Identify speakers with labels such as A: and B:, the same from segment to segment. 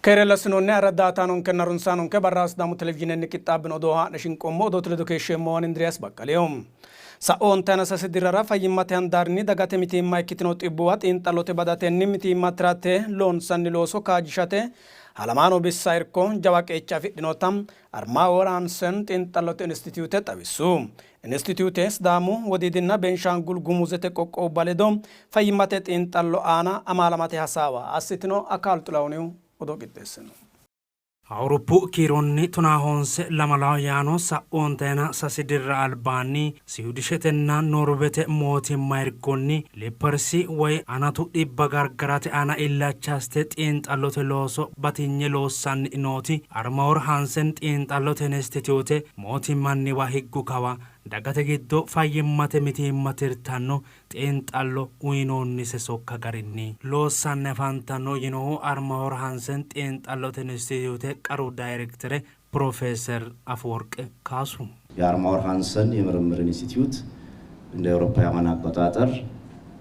A: Keere lassinoonni ayirradda aatanonkenna runsaanonke barra Sidaamu Televizhiinenni qixxaabbino odoo haa'ne shinqoommo odoote ledo keeshsheemmo ani Indiriyaas Baqqaliho. Sa'u ontayina sase dirrara fayyimmate handaarinni dagate mitiimma ikkitino xibbuwa xiinxallote badatenni mitiimma tirate loonsanni looso kaajjishate halamaano bissa irko jawa qeecha afidhinota Armaawer Hansen xiinxallote inistituute xawissu. Inistituute Sidaamu, Wodiidinna Benshaangul Gumuzete qoqqowubba ledo fayyimmate xiinxallo aana amaalamate hasaawa assitino. Akaalu Xilahunihu odoo qixxeessino.
B: Awuroppu kiironni tonaa honse lamala yaano sa'u ontayina sase dirra albaanni Siwidishetenna Norwete mootimma irkonni Lepersi woy anatu dhibba gargarate aana illacha assite xiinxallote looso batinye loossanni nooti Armawor Hansen xiinxallote inistituute mootimmanniwa higgu kawa dagate giddo fayyimmate mitiimma tirtanno xiinxallo uynoonnise sokka garinni loossanni afantanno yinohu Armawor Hansen xiinxallote inistituute qaru dayrekitere Piroofeeser Afeworq Kaasu.
C: የአርማወር ሃንሰን የምርምር ኢንስቲትዩት እንደ አውሮፓውያን አቆጣጠር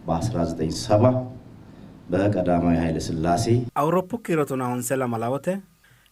C: በ1970 በቀዳማዊ ኃይለ ሥላሴ
D: Awuroppu kiiro tonaa honse lamalawote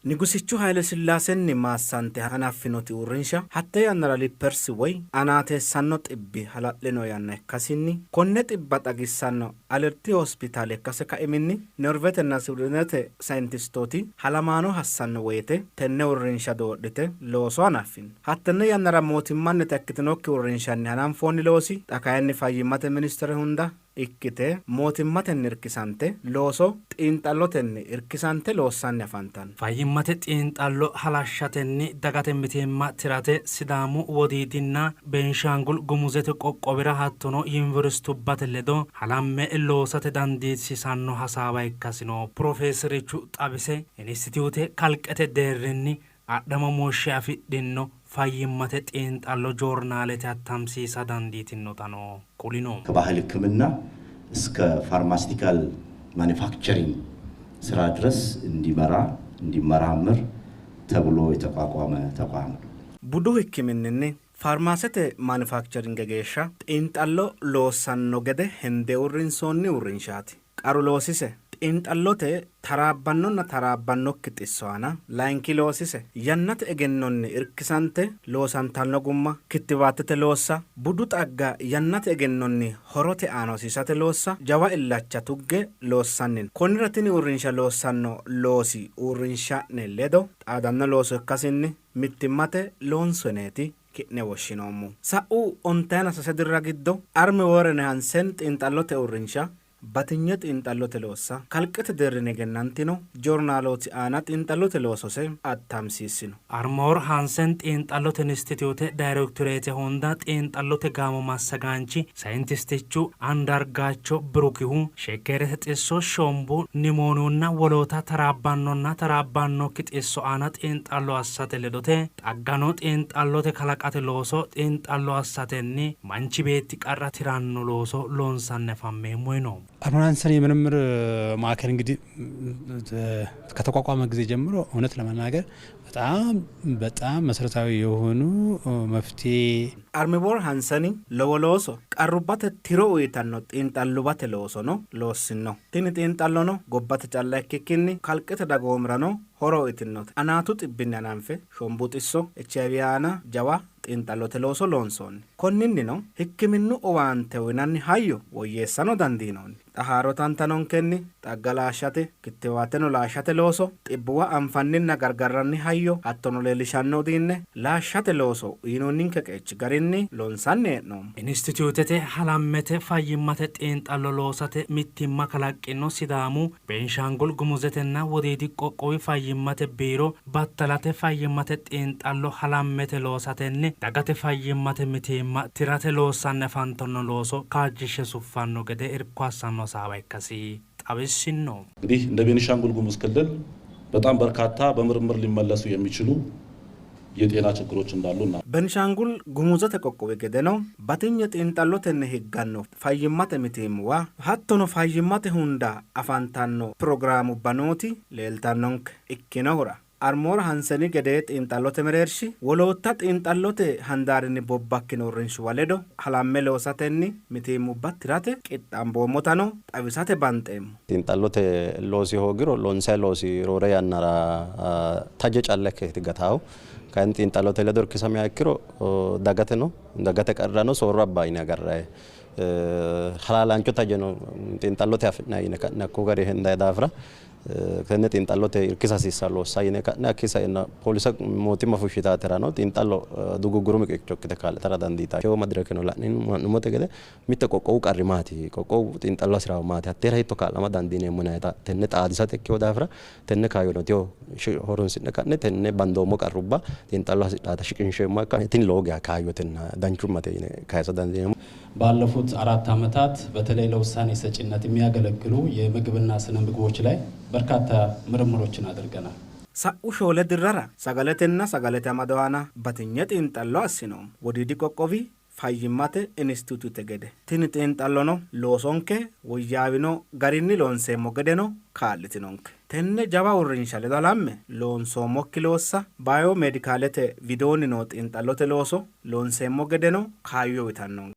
D: Nigusichu Hayle Sillaasenni maassante hanaffinoti uurrinsha hatte yannara Lippersi woy anaateessanno xibbi hala'lino yanna ikkasinni konne xibba xagissanno Alerti Hospitaale ikkase kaiminni Norvetenna Siwidinete sayintistooti halamaano hassanno woyte tenne uurrinsha doodhite looso hanaffino. Hattenne yannara mootimmannita ikkitinokki uurrinshanni hananfoonni loosi xa kayinni Fayyimmate ministere hunda ikkite mootimmatenni irkisante looso xiinxallotenni irkisante loossanni afantanno.
B: Fayyimmate xiinxallo halashshatenni dagate mitiimma tirate Sidaamu, Wodiidinna Beenshaangul Gumuzete qoqqowira hattono yuniversitubbate ledo halamme loosate dandiissiisanno hasaawa ikkasino Piroofeeserichu xawise, inistituute kalqete deerrinni adhamamooshshe afidhino fayyimmate xiinxallo joornaalete attamsiisa dandiitinnotano kulino.
C: ከባህል ሕክምና እስከ ፋርማሲቲካል ማኑፋክቸሪንግ ስራ ድረስ እንዲመራ እንዲመራመር ተብሎ የተቋቋመ ተቋም ነው።
D: Budu hikkiminninni faarmaasete manufakcheringe geeshsha xiinxallo loossanno gede hende uurrinsoonni uurrinshaati. Qaru loosise xiinxallote taraabbannonna taraabbannokki xisso aana, layinki loosise yannate egennonni irkisante loosantanno gumma, kittiwaatete loossa, budu xagga yannate egennonni horote aana hosiisate loossa jawa illacha tugge loossanni no. Konnira tini uurrinsha loossanno loosi uurrinsha'ne ledo xaadanno looso ikkasinni mittimmate loonso yineeti ki'ne woshshinoommohu. Sa'u ontayina sase dirra giddo Armiworen Hansen xiinxallote uurrinsha batinye xiinxallote loossa kalqete deerrinni egennantino joornaalooti aana xiinxallote loosose attamsiissino.
B: Armoor Hansen xiinxallote inistituute dayrektoreete hunda xiinxallote gaamo massagaanchi sayintistichu Andargaacho Birukihu, shekkeerete xisso, shombu nimooniyunna woloota taraabbannonna taraabbannokki xisso aana xiinxallo assate ledote xaggano xiinxallote kalaqate looso xiinxallo assatenni manchi beetti qarra tiranno looso loonsanni afammeemmo yino.
E: አርማወር ሃንሰን የምርምር ማዕከል እንግዲህ ከተቋቋመ ጊዜ ጀምሮ እውነት ለመናገር በጣም በጣም መሰረታዊ የሆኑ መፍትሄ
D: Armiwoor Hanseni lowo looso qarrubbate tiro uyitanno xiinxallubbate loosono loossino. Tini xiinxallono gobbate calla ikkikkinni kalqete dagoomirano horo uyitinote. Anaatu xibbinni hananfe shombu xisso, HIV aana jawa xiinxallote looso loonsoonni. Konninnino hikkiminnu owaante uyinanni hayyo woyyeessano dandiinoonni. Xa haaro tantanonkenni xagga laashshate, kittiwaateno laashshate looso, xibbuwa anfanninna gargarranni hayyo hattono leellishanno udiinne laashshate looso uyinoonninke qeechi garinni loonsanni hee'noommo.
B: Inistituutete halammete fayyimmate xiinxallo loosate mittimma kalaqqino Sidaamu, Beenshaangul Gumuzetenna Wodiidi qoqqowi fayyimmate biiro battalate fayyimmate xiinxallo halammete loosatenni dagate fayyimmate mitiimma tirate loossanni afantanno looso kaajjishshe suffanno gede irko assanno hasaawa ikkasi xawissinno.
F: እንግዲህ እንደ ቤኒሻንጉል ጉሙዝ ክልል በጣም በርካታ በምርምር ሊመለሱ የሚችሉ የጤና ችግሮች እንዳሉ እና
D: Benishaangul Gumuzete qoqqowi gedeno batinye xiinxallotenni higganno fayyimmate mitiimmuwa hattono fayyimmate hunda afantanno pirogiraamubba nooti leeltannonke. Ikkinohura Armoor Hanseni gedee xiinxallote mereershi wolootta xiinxallote handaarinni bobbakkino uurrinshuwa ledo halamme loosatenni mitiimmubba tirate qixxaamboommotano xawisate banxeemmo.
G: Xiinxallote loosi hoogiro loonsayi loosi roore yannara taje calla ikke gataahu. Kayinni xiinxallote ledo irkisamiha ikkiro dagateno dagate qarrano soorro abba yine agarrayi. Halaalaancho tajeno xiinxallote afi'nayi yine ka'ne hakko gari hendayi daafira tenne xiinxallote irkisa hasiissanno loossa yine ka'ne hakkii saenna poolise mootimma fushshitaaterano xiinxallo dugugguru miqicho ikkite kaa'litara dandiitanno. Tewo madirakeno la'nummote gede mitte qoqqowu qarri maati, qoqqowu xiinxallo hasi'raahu maati, hatteera hiitto kaa'lama dandiineemmo yinayita tenne xaadisate ikkewo daafira tenne kaayyono tewo horonsi'ne ka'ne tenne bandoommo qarrubba xiinxallo hasidhaata shiqinsheemmo ikka tini lowo geya kaayyotenna danchummate yine kayisa dandiineemmo.
H: ባለፉት 4 ዓመታት በተለይ ለውሳኔ ሰጪነት የሚያገለግሉ የምግብና ስነ ምግቦች ላይ በርካታ ምርምሮችን አድርገናል።
D: Sa'u 5 dirrara sagaletenna sagalete amado aana batinye xiinxallo assinoommo. Wodiidi qoqqowi fayyimmate instituute gede tini xiinxallono loosonke woyyaawino garinni loonseemmo gedeno kaa'litinonke. Tenne jawa uurrinsha ledo halamme loonsoommokki loossa bayomeedikaalete widoonni noo xiinxallote looso loonseemmo gedeno kaayyo uyitannonke.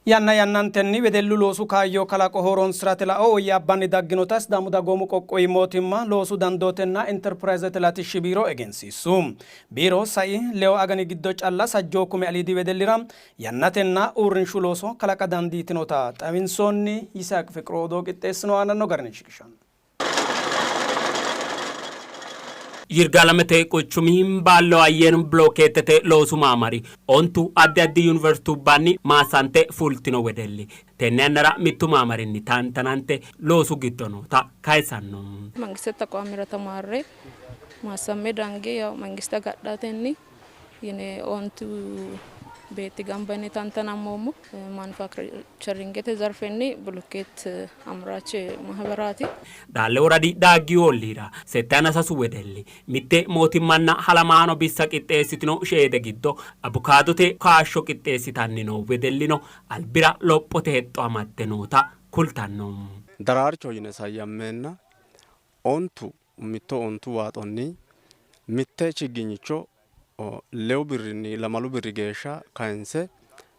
A: Yanna yannantenni wedellu loosu kaayyo kalaqo horonsi'rate lao woyyaabbanni dagginota Sidaamu dagoomu qoqqowi mootimma loosu dandootenna interpiraayizete latishshi biiro egensiissu. Biiro sai 6 agani giddo calla sajjoo kume aliidi wedellira yannatenna uurrinshu looso kalaqa dandiitinota xawinsoonni. Yisaaq Fiqru odoo qixxeessino aananno garinni shiqishanno.
I: ይርጋለመቴ quchumi ባለው አየር ብሎኬትete loosu maamari ontu addi addi yuuniversitubbanni maassante fultino wedelli tenne yannara mittu maamarinni tantanante loosu giddo noota kayissanno.
J: መንግስት ተቋሚራ ተማሬ maasamme dange yaw መንግስት agadhatenni yine ontu beetti gamba yine tantanammoommo manufakcharingete zarfenni ብሎኬት አምራች ማህበራቲ
I: Daalle woradi daaggi olliira settana sasu wedelli mitte mootimmanna halamaano bissa qixxeessitino sheede giddo abukaadote kaashsho qixxeessitanni noo wedellino albira lophote hexxo amadde noota kultanno.
K: Daraarcho yine sayyammeenna ontu mitto ontu waaxonni mitte chigginyicho 6 birrinni 2 birri geeshsha kayinse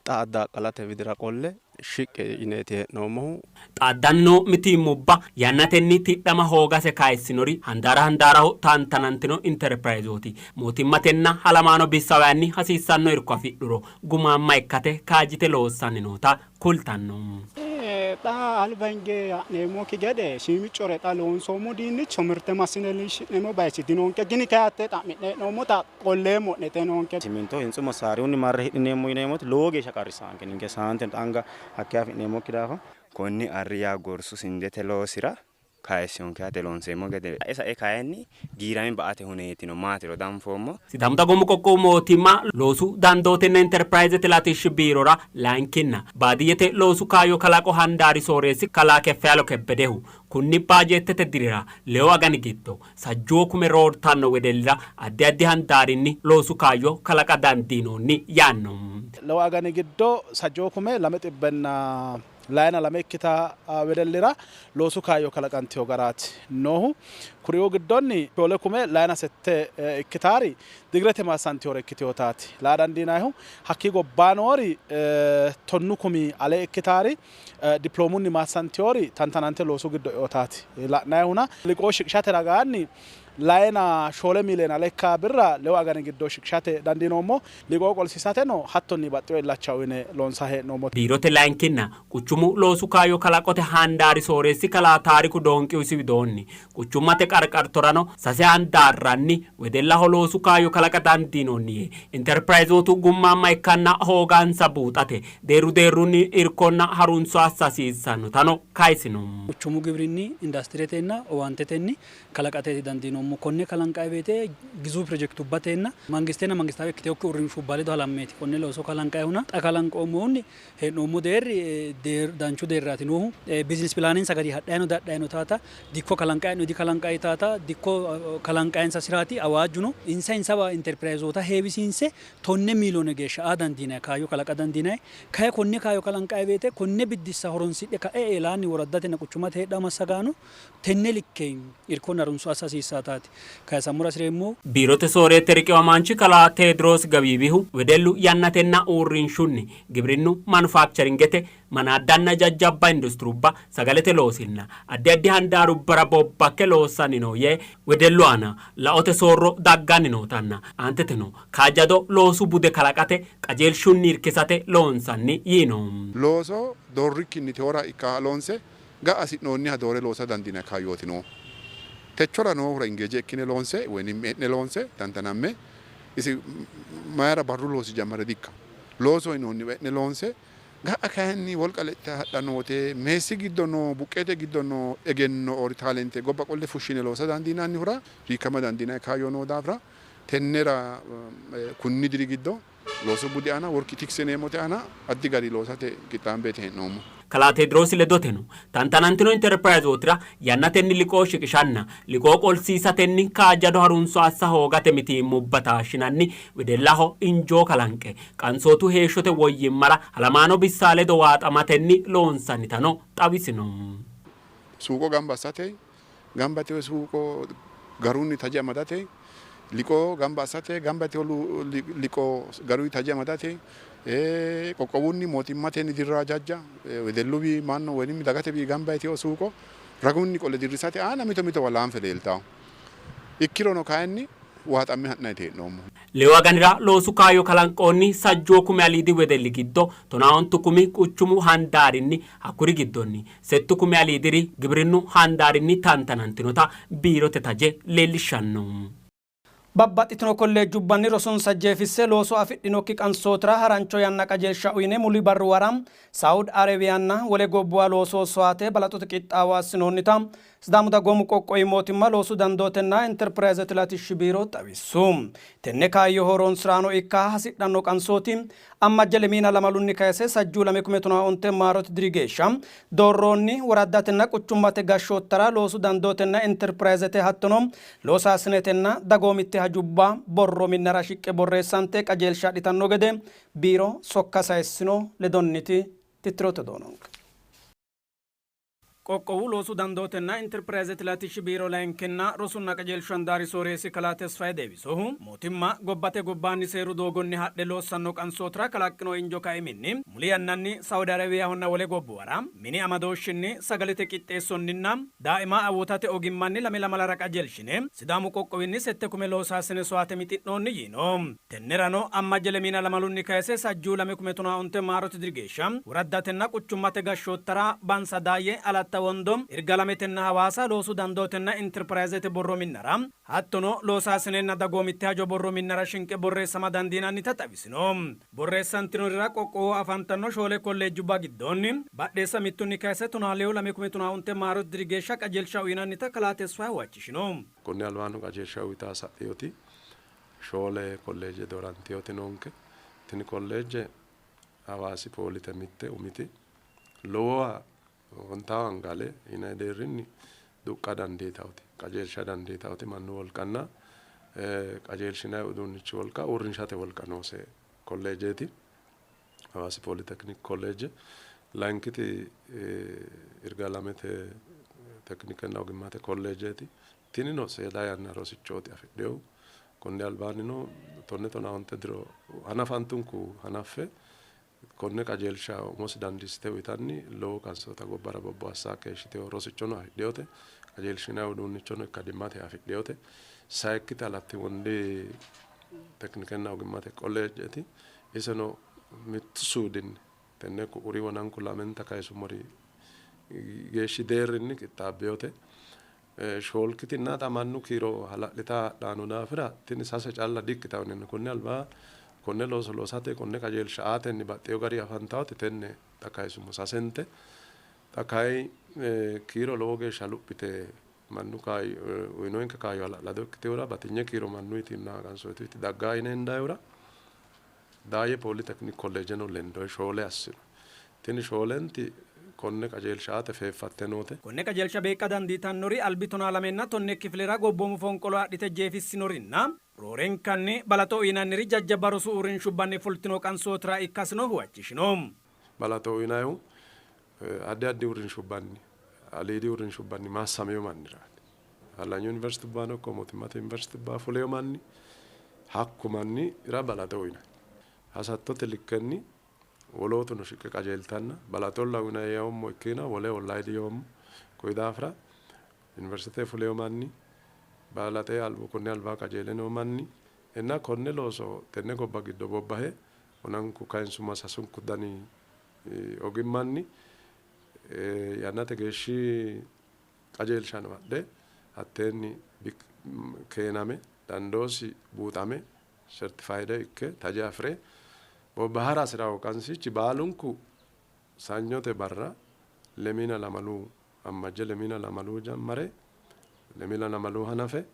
K: xa addaqqalate widira qolle shiqqe yineeti hee'noommohu.
I: Xaaddanno mitiimmubba yannatenni tidhama hoogase kayissinori handaara handaaraho tantanantino interpiraayizooti mootimmatenna halamaano bissawaanni hasiissanno irko afidhuro gumaamma ikkate kaajjite loossanni noota kultanno.
L: Xa alba hinge ha'neemmokki gede shiimicore xa loonsoommo diinnicho mirte massine liishshi'neemmo bayichi dinonke gini kayatte xa'mi'ne hee'noommota qolleemmo'ne noonke.
M: Siminto hintsu massaariyunni marre hidhineemmo yineemmoti lowo geeshsha qarrissaanke ninke saante anga hakkee afi'neemmokki daafo.
N: Konni arri yaa gorsu sindete loosira kayissionke ate loonseemmo gede sae kayinni giirame ba"ate huneetino maatiro danfoommo.
I: Sidaamu dagoomu qoqqowu mootimma loosu dandootenna interpiraayizete latishshi biirora layinkinna baadiyyete loosu kaayyo kalaqo handaari sooreessi kalaa Keffiyalo Kebbedehu kunni baajeettete dirira 6 agani giddo sajjoo kume roortanno wedellira addi addi handaarinni loosu kaayyo kalaqa dandiinoonni yaanno.
O: 6 agani giddo sajjoo kume lame xibbenna layina lame ikkita wedellira loosu kaayyo kalaqantiyo garaati noohu. Kuriuu giddonni 4 kume layina sette ikkitaari digirete maassantiyore ikkitiyotaati laa dandiinayihu. Hakkii gobbaanoori 10 kumi ale ikkitaari diploomunni maassantiyori tantanante loosu giddo eotaati la'nayihuna. Liqoo shiqishate ragaanni layina 4 miiliyoona ale ikka birra 6 agani giddo shiqishate dandiinoommo. Liqoo qolsiisateno hattonni baxxewo illacha uyine loonsa hee'noommo.
I: Biirote layinkinna quchumu loosu kaayyo kalaqote handaari sooreessi kalaa Taariku Doonqiusi widoonni quchummate qarqartorano sase handaarranni wedellaho loosu kaayyo kalaqa dandiinoonni yee interpiraayizootu gummaamma ikkanna hoogansa buuxate deerru deerrunni irkonna harunso assa hasiissannotano kayisino.
P: Quchumu gibirinni industiretenna owaantetenni kalaqate dandiinoommo. Konne kalanqayi woyte gizu pirojekitubbatenna mangistenna mangistaawe ikkiteokki uurrinshubba ledo halammeeti konne looso kalanqayihuna xa kalanqoommohunni hee'noommo deerri danchu deerraati noohu. Bizinesi pilaaninsa gari hadhayino dadhayino taata dikko kalanqayi di kalanqayi taata dikko kalanqayinsa siraati awaajjuno insa insawa interpiraayizoota heewisiinse 10 miiliyoone geeshsha aa dandiinayi kaayyo kalaqa dandiinayi. Kayi konne kaayyo kalanqayi woyte konne biddissa horonsidhe ka'e eelaanni woraddatenna quchumate heedhawo massagaano tenne likke irkonna harunso assa hasiissaata. nootaati kayisammora hasireemmohu.
I: Biirote sooreette riqiwamaanchi kalaa Teediroos Gabiibihu wedellu yannatenna uurrinshunni gibrinnu, manufaakcheringete, manaaddanna jajjabba industirubba, sagalete loosinna addi addi handaarubbara bobbakke loossanni no yee, wedellu aana laote soorro dagganni nootanna aanteteno kaajjado loosu bude kalaqate qajeelshunni irkisate loonsanni yiino.
Q: Looso doorrikkinni teora ikka loonse ga'a hasi'noonniha doore loosa dandiinanni kaayyooti noohu. Techora noohura ingeeje ikkine loonse woynim e'ne loonse tantanamme isi mayra barru loosi jammare dikka. Looso yinoonniwa e'ne loonse ga'a kayinni wolqa lexxite hadhanno wote meessi giddo noo buqqeete giddo noo egenno or taalente gobba qolle fushshine loosa dandiinannihura riikkama dandiinanni kaayyo noo daafira tennera kunni diri giddo loosu budi aana work ethics yineemmote aana addi gari loosate qixxaambeeti hee'noommo.
I: Kalaa Teediroosi ledoteno, tantanantino Interpirayzootira yannatenni liqoo shiqishanna liqoo qolsiisatenni kaajjado harunso assa hoogate mitiimmubba taashshinanni wedellaho injoo kalanqe qansootu heeshshote woyyimmara halamaano bissaa ledo waaxamatenni loonsannitano xawisino.
Q: Suuqo gamba assate, gamba yitino suuqo garunni taje amadate, liqoo gamba assate, gamba yitino liqoo garunni taje amadate, qoqqowunni mootimmatenni dirra jajja wedelluwi mannu woyi dagatewi gamba yitino suuqo ragunni qole dirrisate aana mito mitowa laanfe leeltanno. Ikkirono kayinni waaxamme ha'nanniiti hee'noommohu.
I: Lewu aganira loosu kaayyo kalanqoonni sajjoo kumi aliidi wedelli giddo tonaa ontu kumi quchumu handaarinni hakkuri giddonni settu kumi aliidiri gibrinnu handaarinni tantanantinota biirote taje leellishshanno.
A: Babbaxxitino kolleejjubbanni rosonsa jeefisse looso afidhinokki qansootira harancho yanna qajeelsha uyne muli barruwara Saawud Arebiyanna wole gobbuwa looso soyaate balaxote qixxaawo assinoonnita Sidaamu Dagoomu Qoqqowi Mootimma Loosu Dandootenna Interpirayzete Latishshi Biiro xawissu. Tenne kaayyo horonsi'raano ikka hasidhanno qansooti Ammajje lemiina lamalunni kayse sajjuu lame kume tonaa onte maarote diri geeshsha doorroonni woraddatenna quchummate gashshoottara loosu dandootenna Interpirayzete hattono loosaasinetenna dagoomitte hajubba borro minnara shiqqe borreessante qajeelsha adhitanno gede biiro sokka sayissino. Ledonniti tittirote odoo noonke. Qoqqowu Loosu Dandootenna Interpirayzete Latishshi Biiro Layinkinna Rosunna Qajeelshu Handaari Sooreessi Kalaa Tesfaye Deewisohu, mootimma gobbate gobbaanni seeru doogonni hadhe loossanno qansootira kalaqqino injo kaiminni muli yannanni Saudi Arabiyahonna wole gobbuwara mini amadooshshinni, sagalete qixxeessonninna daaima awuutate ogimmanni lame lamalara qajeelshine Sidaamu qoqqowinni sette kume loosaasine soyaate mixi'noonni yiino. Tennerano Ammajje lemiina lamalunni kayse sajjuu lame kume tonaa onte maarote diri geeshsha woraddatenna quchummate gashshoottara Bansa Daayye, Alatta Wondo, Irgalametenna Hawaasa loosu dandootenna Interpirayzete borro minnara hattono loosaasinenna dagoomitte hajo borro minnara shinqe borreessama dandiinannita xawisino. Borreessantinorira qoqqowoho afantanno shoole kolleejjubba giddonni Badheessa mittunni kayse tonaa lewu lame kume tonaa onte maarote diri geeshsha qajeelsha uynannita kalaa Tesfaye huwachishino.
R: Konni albaanni qajeelsha uyta sa'inoti shoole kolleeje doorantinoti noonke. Tini kolleeje Hawaasi Poolite mitte umiti lowoha ontawo anga ale yinanni deerrinni duqqa dandiitawoti qajeelsha dandiitawoti mannu wolqanna qajeelshinanni uduunnichi wolqa uurrinshate wolqa noose kolleejeeti. Hawaasi Pooliteknik kolleeje. Layinkiti Irgaalamete tekinikenna ogimmate kolleejeeti. Tinino seeda yanna rosichooti afidhinohu. Konni albaannino tonne tonaa onte diro hanafantunku hanaffe konne qajeelsha umosi dandiissite uyitanni lowo qansoota gobbara bobbohassa keeshshitino rosichono afidhinote. Qajeelshinanni uduunnichono ikkadimmate afidhinote. Sayikkiti Alatti Wondi tekinikenna ogimmate kolleejeeti. Iseno mittu suudinni tenne ku'uri wonanku lamenta kayisummori geeshshi deerrinni qixxaabbinote. Shoolkitinna xa mannu kiiro hala'litanni hadhanno daafira tini sase calla di''ikkitanno yinanni. Konni alba konne looso loosate konne qajeelsha aatenni baxxeewo garinni afantannoti tenne xa kayisummo sasente. Xa kayi kiiro lowo geeshsha luphite mannu uyinonke kaayyo hala'lado ikkitinohura batinye kiiro mannuytinna qansootuyti daggaa yine hendayihura Daayye Pooliteknik Kolleejeno lendoye shoole assino. Tini shoolenti konne qajeelsha aate feeffatte noote.
A: Konne qajeelsha beeqqa dandiitannori albi tonaalamenna tonne kifilera gobboomu fonqolo adhite jeefissinorinna roorenkanni balaxo uyinanniri jajjabba rosu uurrinshubbanni fultino qansootira ikkasino huwachishino.
R: Balaxo uyinannihu addi addi uurrinshubbanni aliidi uurrinshubbanni maassamino manniraati. Hallanyu yuniversitubbano ikko mootimmate yuniversitubba fuleyo manni hakku mannira balaxe uyinanni. Hasattote likkenni wolootuno shiqqe qajeeltanna balaxolla uyinanni yoommo ikkiina wole ollaa diyoommo. Kuyi daafira yuniversite fuleyo manni balaxe konne alba qajeele noo manni enna konne looso tenne gobba giddo bobbahe onanku kayinsumma sasunku dani ogimmanni yannate geeshshi qajeelshano adhe hatteenni keename dandoosi buuxame sertifayide ikke taje afire bobbahara hasirawo qansichi baalunku sanyote barra 22 ammajje 22 jammare 22 hanafe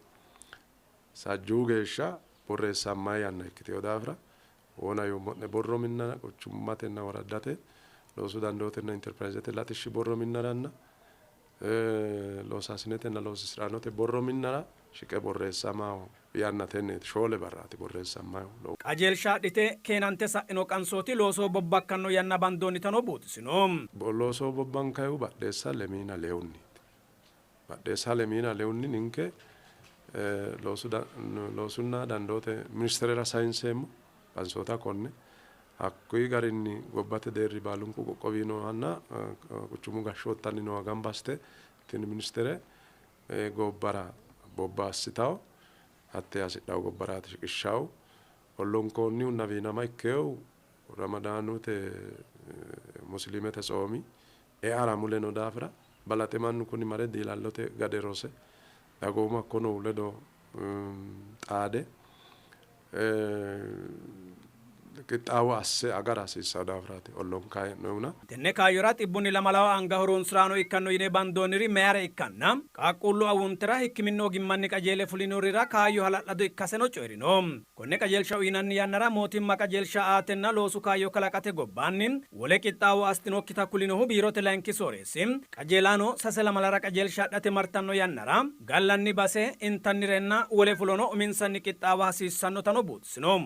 R: sajjuu geeshsha borreessammayi yanna ikkiteyo daafira wona yoommo'ne borro minnara quchummatenna woraddate loosu dandootenna interpirayizete latishshi borro minnaranna loosaasinetenna loosisiraanote borro minnara shiqe borreessamaho yanna tenneeti 4 barraati borreessamaho.
A: Qajeelsha adhite keenante sa'ino qansooti looso bobbakkanno yanna bandoonnitano buuxisino.
R: Looso bobbankayihu badheessa 22 badheessa 22 ninke loosunna dandoote ministerera sayinseemmo qansoota konne hakkuyi garinni gobbate deerri baalunku qoqqowi noohanna quchumu gashshoottanni nooha gamba assite tini ministere gobbara bobbaassitawo hatte hasidhawo gobbaraati shiqishshawo ollonkoonnihunna wiinama ikkeewu ramadaanute muslimete tsoomi eara mule no daafira balaxe mannu kuni mare diilallote gade rose dagoomu hakko nou ledo xaade qixxaawo asse agara hasiissawo daafiraati ollonkaa hee'noonnihuna.
A: Tenne kaayyora 202 anga horonsiraano ikkanno yine bandoonniri meyare ikkanna qaaqquullu awuuntera hikkiminnu ogimmanni qajeele fulinorira kaayyo hala'lado ikkaseno coyi'rino. Konne qajeelsha uyinanni yannara mootimma qajeelsha aatenna loosu kaayyo kalaqate gobbaanni wole qixxaawo assitinokkita kulinohu biirote layinki sooreessi qajeelaano 3 lamalara qajeelsha adhate martanno yannara gallanni base intannirenna wole fulono uminsanni qixxaawa hasiissannotano buuxisino.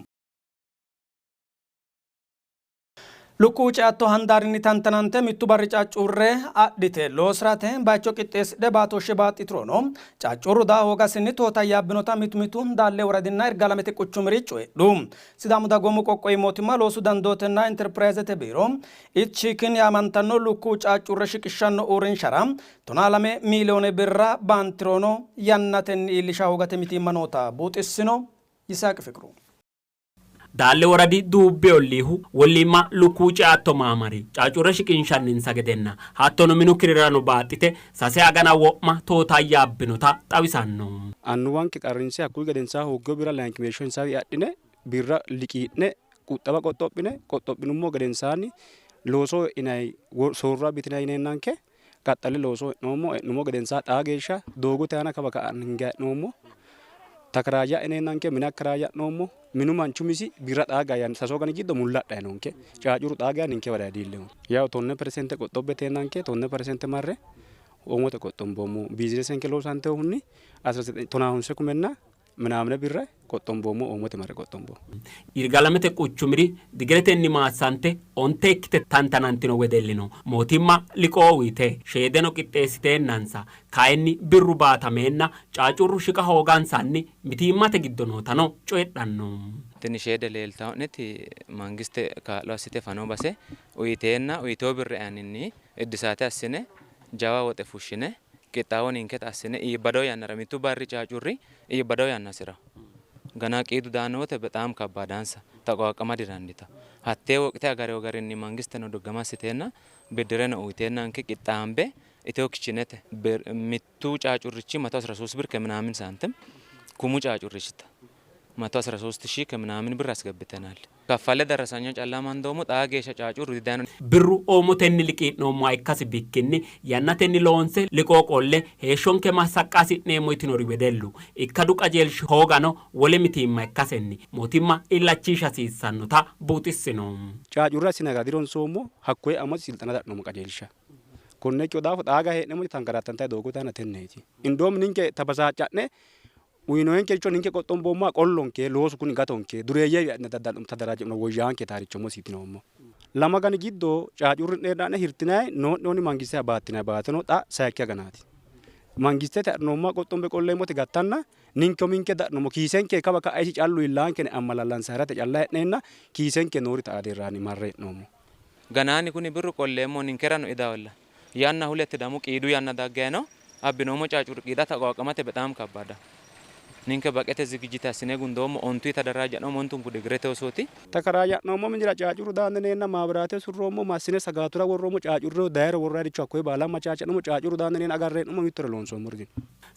A: Lukkuwu ceatto handaarinni tantanante mittu barri caaccuurre adhite loosirate bayicho qixxeessidhe baatooshshe baaxxiturono caaccuurru daa hoogasinni tootayyaabinota mitu mitu Daalle woradinna Irgaalamete quchumiri coyidhu. Sidaamu dagoomu qoqqowi mootimma loosu dandootenna interpirayizete biiro Itchikin yaamantanno lukkuwu caaccuurre shiqishshanno uurrinshara 12 miiliyoone birra baantirono yannatenni iillisha hoogate mitiimma noota buuxissino. Yisaaqi Fiqru.
I: Daalle woradi duubbe olliihu wolliimma lukkuwu ceatto maamari caacurre shiqinshanninsa gedenna hattono minu kirirano baaxxite 3 agana wo'ma tootayyaabbinota xawisanno.
M: Annuwanke qarrinse hakkuyi gedensaa hooggewo birra layinkimeeshsho insawi adhine birra liqii'ne quxxaba qoxxophine qoxxophinummo gedensaanni looso e'inayi soorro abbitinayi yineennanke qaxxale looso e'noommo. E'nummo gedensaa xaa geeshsha doogote aana kawa ka'a hinge hee'noommo. Takaraayya eneennanke mine akkaraayya''noommo. Minu manchu misi birra xaa geya sasu agani giddo mulla adhayi noonke. Caacuru xaa geya ninkewa daye diilleho. Yawu 10% qoxxobbe teennanke 10% marre oomote qoxxomboommo. Biizinesenke loosanteehunni 19 kumenna minaamine birra qoxxomboommo oomote marre qoxxombo.
I: Yirgalamete quchumiri digiretenni maassante 9 ikkite tantanantino wedelli no. Mootimma liqoo uyite sheedeno qixxeessiteennansa kayinni birru baatameenna caacurru shiqa hoogansanni mitiimmate giddo nootano coyidhanno.
N: Tini sheede leeltawo'neti mangiste kaa'lo assite fano base uyiteenna uyitewo birri aaninni iddisaate assine jawa woxe fushshine qixxaawo ninketa assine iibbado yannara mittu barri caacurri iibbado yannasira gana qiidu daanno wote bexaam kabbaadansa taqoaqqama didandita hattee woqite agarewo garinni mangisteno doggama assiteenna biddireno uyiteennanke qixxaambe Ethio kichinete mittu caacurrichi 113 ብር ከምናምን ሳንቲም ኩሙ caacurrichita 113 ሺህ ከምናምን ብር አስገብተናል። Kaffale darrasanyo calla mandoomo xaa geeshsha caacurru didayno.
I: Birru oomotenni liqii'noommoha ikkasi bikkinni yannatenni loonse liqoo qolle heeshshonke massaqqa hasi'neemmo yitinori wedellu ikkadu qajeelshi hoogano wole mitiimma ikkasenni mootimma illachiisha hasiissannota buuxissino.
M: Caacurra assine gara dironsoommo hakkoye amasi silxana da'noommo qajeelsha. Konne ikkino daafo xaa geya hee'neemmoti tankarattantayi doogote aana tenneeti. Indoom ninke tabasaaca'ne uyinoyinkericho ninke qoxxomboommoha qollonke loosu kuni gatonke dureeyye tadaraajje'no woyyaanke taarichomosi yitinoommo. Lama gani giddo caacurri'ne heedha'ne hirtinayi noo'neoni mangisteha baattinayi baateno xa sayikki aganaati. Mangistete adhinoommoha qoxxombe qolleemmoti gattanna ninke uminke da'noommo kiisenke kawa ka'a isi callu illaanke ammalallansa hirate calla hee'neenna kiisenke noori xaadirraani marre hee'noommo.
N: Ganaani kuni birru qolleemmo ninkerano idawalla yanna hulette damu qiidu yanna daggayi no abbinoommo caacurri qiida taqaaqamate bexaam kabbada ninke baqete zigijite assine gundoommo ontu ተደራጀነው ontunku digirete osooti
M: ተከራያነውሞ ምንጅራ ጫጩሩ ዳንኔና ማብራቴ ሱሮሞ ማስኔ ሰጋቱራ ወሮሞ ጫጩሩ ዳይረ ወራዲቾ አኮይ ባላ ማጫጨነሞ ጫጩሩ ዳንኔን አጋሬነሞ ሚትረ ሎንሶ ሙርጂ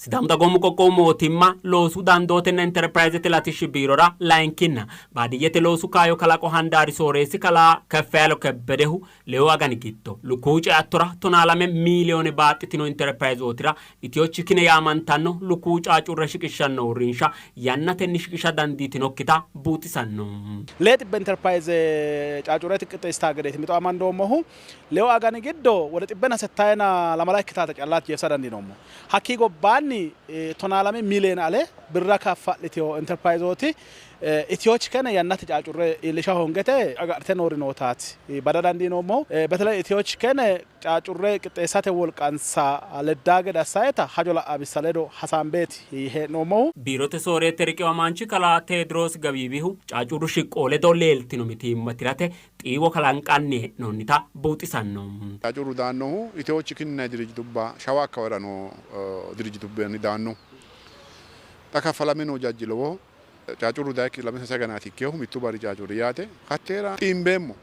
I: Sidaamu dagoomu qoqqowu mootimma loosu dandootenna interpirayizete latishshi biirora layinkinna baadiyyete loosu kaayyo kalaqo handaari sooreessi kalaa Keffeyalo Kebbedehu lewu agani giddo lukkuwu ceattora 12 miiliyoone baaxxitino interpirayizootira Itiyo Chikine yaamantanno lukkuwu caacurre shiqishshanno uurrinsha yannatenni shiqisha dandiitinokkita buuxisanno.
O: Lee xibbe interpirayize caacurreeti qixxeessitaa gedeeti mixo amandoommohu lewu agani giddo wode xibbenna settayina lamala ikkitaata callaati jeefisa dandiinoommo. Hakkii gobbaanni 12 miiliyoone ale birra kaffa'litino interpirayizooti Itiyo Chikene yannate caacurre iillisha hoongete agadhite noori nootaati bada dandiinoommohu. በተለይ ኢትዮ ቺከን caacurre qixxeessate wolqansa leddaa gede assayeta hajo la'a bissa ledo hasaambeeti hee'noommohu.
I: Biirote sooreette riqiwamaanchi kalaa Teediroos Gabiibihu caacurru shiqqo ledo leeltino mitiimma tirate xiiwo kalanqanni hee'noonnita buuxisanno.
Q: Caacurru daannohu Itiyo Chikinna dirijitubba Shawa akkawara noo dirijitubbanni daannohu. Xa kaffalame noo jajji lowoho. Caacurru dayikki lame sase aganaati ikkeehu mittu bari caacurri yaate. Hatteera xiimbeemmo.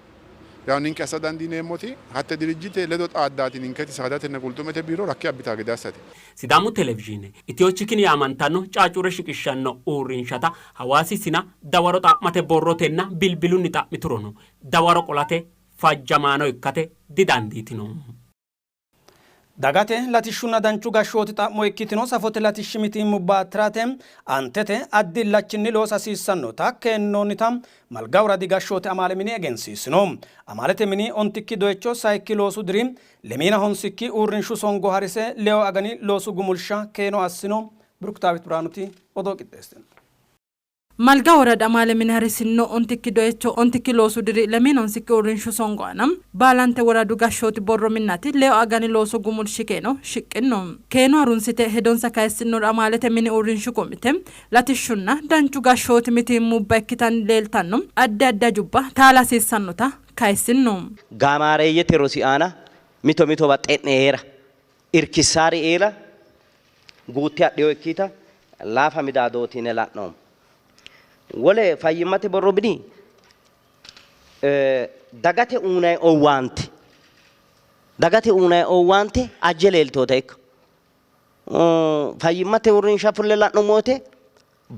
Q: Yaw ninke assa dandiineemmoti hatte dirijjite ledo xaaddaati ninketi saadatenna qulxu'mete biiro rakke abbitaa gede assate.
I: Sidaamu televizhiine Itiyo Chikin yaamantanno caacurre shiqishshanno uurrinshata Hawaasi sina dawaro xa'mate borrotenna bilbilunni xa'miturono dawaro qolate fajjamaano ikkate didandiitino.
A: Dagate latishshunna danchu gashshooti xa'mo ikkitino safote latishshi mitiimmubba tirate aantete addi illachinni loosa hasiissannota keennoonnita Malga woradi gashshooti amaale mini egensiisino. Amaalete mini ontikki doyicho sayikki loosu diri lemiina honsikki uurrinshu songo harise lewu agani loosu gumulsha keeno assino. Biruktaawit Biraanuti odoo qixxeessitino.
S: Malga worada amaale mine harisinno ontikki doyicho ontikki loosu diri lemiina honsikki uurrinshu songo aana baalante woradu gashshooti borro minnati lewu agani loosu gumulshi keeno shiqqino. Keeno harunsite hedonsa kayissinori amaalete mini uurrinshu komite latishshunna danchu gashshooti mitiimmubba ikkitanni leeltanno addi addi hajubba taala hasiissannota kayissinno.
T: Gaamaareeyyete rosi aana mito mitowa xe'ne hee'ra, irkissaari eela guutte adhino ikkita laafa midaadooti yine la'noommo. Wole fayyimmate borro mini dagate uynanni owaante dagate uynanni owaante ajje leeltinota ikko. Fayyimmate uurrinsha fulle la'nummo woyte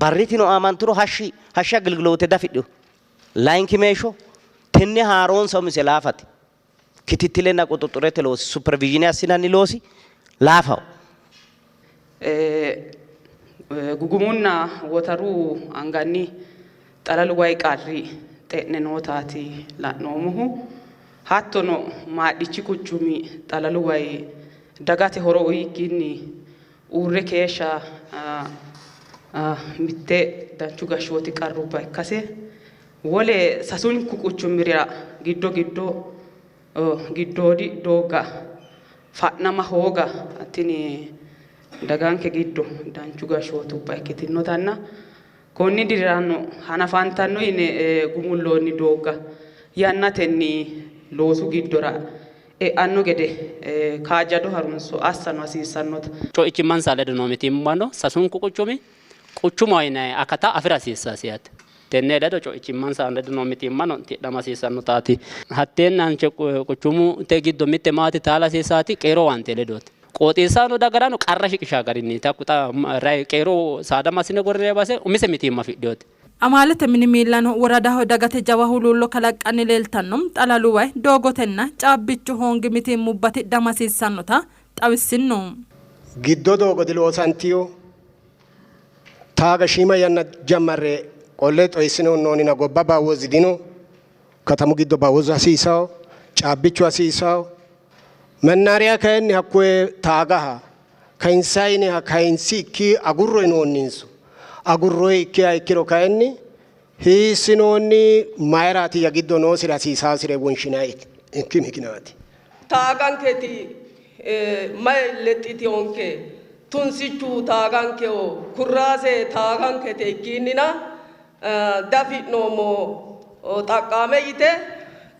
T: barritino aamanturo hashshi hashshi agilgiloote dafidhino. Layinkimeeshsho tenne haaroonsa umise laafate. Kitittilenna quxuxxurete loosi supervizhiine assinanni loosi laafaho.
U: Gugumunna wotaru anganni xalalu wayi qarri xe'ne nootaati la'noommohu. Hattono Maadhichi quchumi xalalu wayi dagate horo uyikkinni uurre keeshsha mitte danchu gashshooti qarrubba ikkase, wole sasunku quchumira giddo giddo giddoodi doogga fa'nama hooga tini daganke giddo danchu gashshootubba ikkitinotanna konni dirirano hanafantanno yine gumulloonni doogga yannatenni loosu giddora e'anno gede kaajjado harunso assano hasiissannota.
V: Co'ichimmansa ledo noo mitiimmano sasunku quchumi quchumaho yinanni akata afi'ra hasiissasi yaate. Tenne ledo co'ichimmansa ledo noo mitiimmano tidhama hasiissannotaati. Hatteenna quchumu te giddo mitte maati taala hasiissaati qeeroo waante ledooti. Qooxeessaano dagarano qarra shiqisha garinni takku xa qeeroo saada massine gorrine base umise mitiimma afidhinote.
S: Amaalete mini miillano woradaho dagate jawa huluullo kalaqqanni leeltanno xalalu way doogotenna caabbichu hoongi mitiimmubba tidhama hasiissannota xawissinno.
W: Giddo doogo diloosantino, taaga shiima yanna jammarre qolle xoyissine hunnoonnina gobba bawwozi dino, katamu giddo bawwozu hasiisawo, caabbichu hasiisawo, mannaariya kayinni hakkuye taagaha kayinsayiniha kayinsi ikki agurro yinoonninso agurroyi ikkiha ikkiro kayinni hiissinoonni mayiraatiyya giddo noosire hasiisaasire wonshinanni ikki mikinaati.
X: Taaganketi mayi lexxitionke
B: Tunsichu taagankeho, kurraase taagankete ikkinnina diafi'noommo xaqqaame yite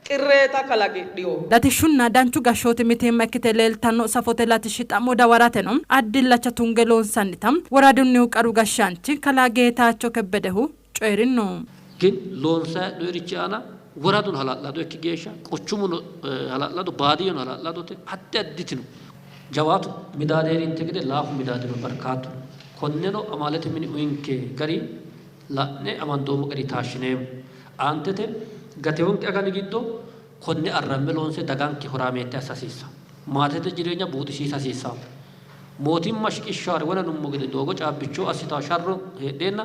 B: qirreeta kalaqidhino.
S: Latishshunna danchu gashshooti mitiimma ikkite leeltanno safote latishshi xa'mo dawarateno addi illacha tunge loonsannita woradunnihu qaru gashshaanchi kalaa Geetaacho Kebbedehu coyi'rinno.
C: Gin loonsayi hee'noyirichi aana woraduno hala'lado ikki geeshsha, quchumuno hala'lado, baadiyyeno hala'ladote, addi additino jawaatu midaadi hee'rinte gede laafu midaadino barkaatu no. Konneno amaalete mini uyinke gari la'ne amandoommo gari taashshineemmo. Aantete gatewonke agani giddo konne arramme loonse daganke horaameette assa hasiissanno. Maatete jireenya buuxisiisa hasiissanno. Mootimma shiqishshaare wona nummo gede doogo caabbicho assitawo sharro heedheenna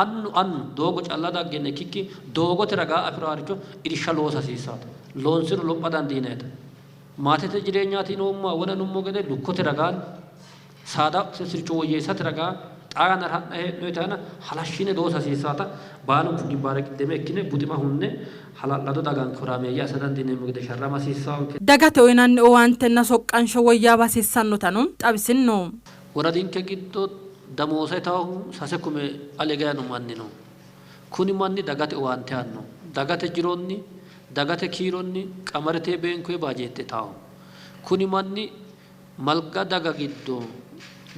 C: annu annu doogo calla daggenna ikkikki doogote ragaa afi'raaricho irsha loosa hasiissanno. Loonsiro lopha dandiinayita. Maatete jireenyaati yinoommoha wona nummo gede dukkote ragaanni, saadate sircho woyyeessate ragaa xaa yannara ha'nanni hee'noyita aana halashshine loosa hasiissaata baalunku gimbaare qiddeme ikkine buxima hunne hala'lado daganke horaameeyye assa dandiineemmo gede sharrama hasiissaanke.
S: Dagate uynanni owaantenna soqqansho woyyaawa hasiissannotano xawisinno.
C: Woradinke giddo damooza itaahu sase kume ale gayino manni no. Kuni manni dagate owaante aanno. Dagate jironni, dagate kiironni qamarete beenkoyi baajeette itaaho. Kuni manni Malga daga giddo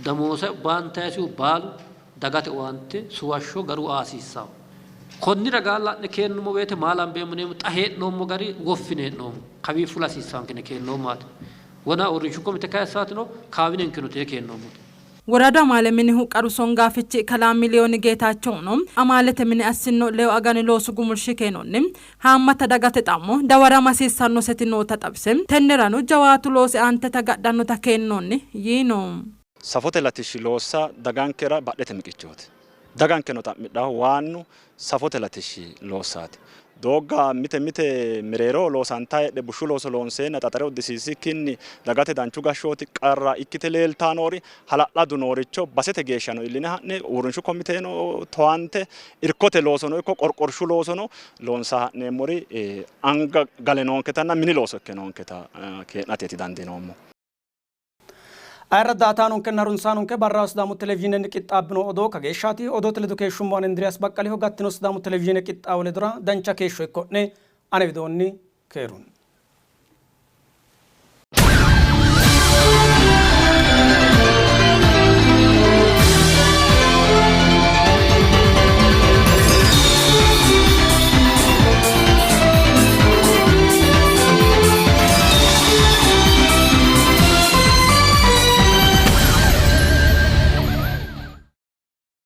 C: damooza baantayisihu baalu dagate owaante suwashsho garu aa hasiissanno. Konni ragaa la'ne keennummo woyte maa lambeemmo yineemmo xa hee'noommo gari woffine hee'noommo. Kawii fula hasiissaanke yine keennoommaati. Wona uurrinshu komite kayissaatino kaawinenkeno tee keennoommote.
S: Woradu amaale minihu qaru songaafichi kalaa Miliyooni Geetaachohuno amaalete mine assinno lewu agani loosu gumulshi keenonni haammata dagate xa'mo dawarama hasiissannoseti noota xawise, tennerano jawaatu loosi aantete agadhannota keennoonni yiino.
E: Safote latishshi loossa dagankera badhete miqichooti. Dagankeno xa'midhannohu waannu safote latishshi loossaati. Doogga mite mite mereero loosantanni heedhe bushshu looso loonseenna xaxare uddisiisikkinni dagate danchu gashshooti qarra ikkite leeltanni noori hala'ladu nooricho basete geeshshano iilline ha'ne uurrinshu komiteno towaante irkote loosono ikko qorqorshu loosono loonsanni ha'neemmori anga gale noonketanna mini looso ikke noonketa keenateeti dandiinoommohu.
A: Ayirradda daa''ataanonkenna harunsaanonke barraho Sidaamu Televizhiinenni qixxaabbino odoo kageeshshaati. Odoote ledo keeshshummo ani Indiriyaas Baqqaliho. Gattino Sidaamu Televizhiine qixxaawo ledora dancha keeshsho ikko'ne. Ane widoonni keerunni.